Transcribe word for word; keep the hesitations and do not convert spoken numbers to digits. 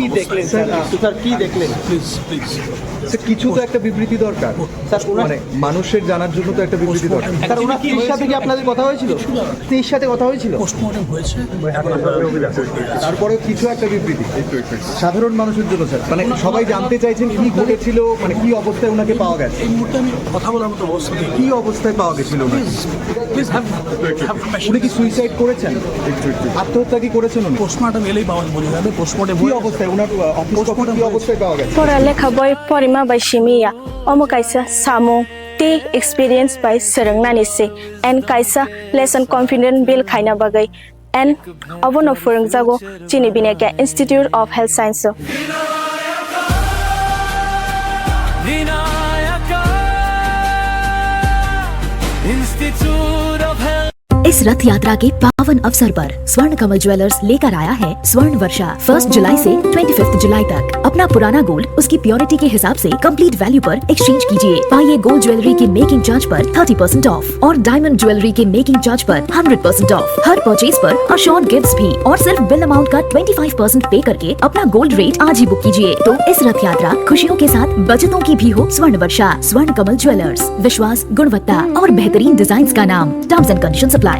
কি দেখলেন sir? Sir, কি দেখলেন? Please, please. স্যার, কিছু তো একটা বিবৃতি দরকার। স্যার, ওনার মানে, মানুষের জানার জন্য তো একটা বিবৃতি দরকার। স্যার, ওনার স্ত্রীর সাথে কি আপনাদের কথা হয়েছিল? স্ত্রীর সাথে কথা হয়েছিল? পোস্টমর্টেম হয়েছে। তারপরেও কিছু একটা বিবৃতি। সাধারণ মানুষের জন্য, স্যার, মানে, সবাই জানতে চাইছেন কি ঘটেছিল, মানে, কি অবস্থায় ওনাকে পাওয়া গেছে? এই মুহূর্তে আমি কথা বলার মতো অবস্থা নেই। কি অবস্থায় পাওয়া গেছিল ওনাকে? Please, please have, have compassion. উনি কি সুইসাইড করেছেন? আত্মহত্যা কি করেছেন উনি? পোস্টমর্টেম এলেই পাওয়া, বোঝা যাবে। পোস্টমর্টেম কি হয়ে অবস্থায় ওনার, আহ, অফিস কক্ষে কি পোস্টমর্টেম অবস্থায় পাওয়া গেছে? Pora lekha boi porima bai simi ya. Omo kaisa samung tei experience bai swrwngnani se, and kaisa lesson confident build khaina bagwi, and obono phwrwngjago chini Binekya Institute of Health Science o. Institute of Health। इस रथ यात्रा के पावन अवसर पर स्वर्ण कमल ज्वेलर्स लेकर आया है स्वर्ण वर्षा। फर्स्ट जुलाई से ट्वेंटी फिफ्थ जुलाई तक अपना पुराना गोल्ड उसकी प्योरिटी के हिसाब से कंप्लीट वैल्यू पर एक्सचेंज कीजिए। पाइए गोल्ड ज्वेलरी के मेकिंग चार्ज पर थर्टी परसेंट ऑफ और डायमंड ज्वेलरी के मेकिंग चार्ज पर हंड्रेड परसेंट ऑफ। हर परचेज पर अश्योर्ड गिफ्ट्स भी और सिर्फ बिल अमाउंट का ट्वेंटी फ़ाइव परसेंट पे करके अपना गोल्ड रेट आज ही बुक कीजिए। तो इस रथ यात्रा खुशियों के साथ बचतों की भी हो स्वर्ण वर्षा। स्वर्ण कमल ज्वेलर्स, विश्वास, गुणवत्ता और बेहतरीन डिजाइन्स का नाम। Terms and condition apply.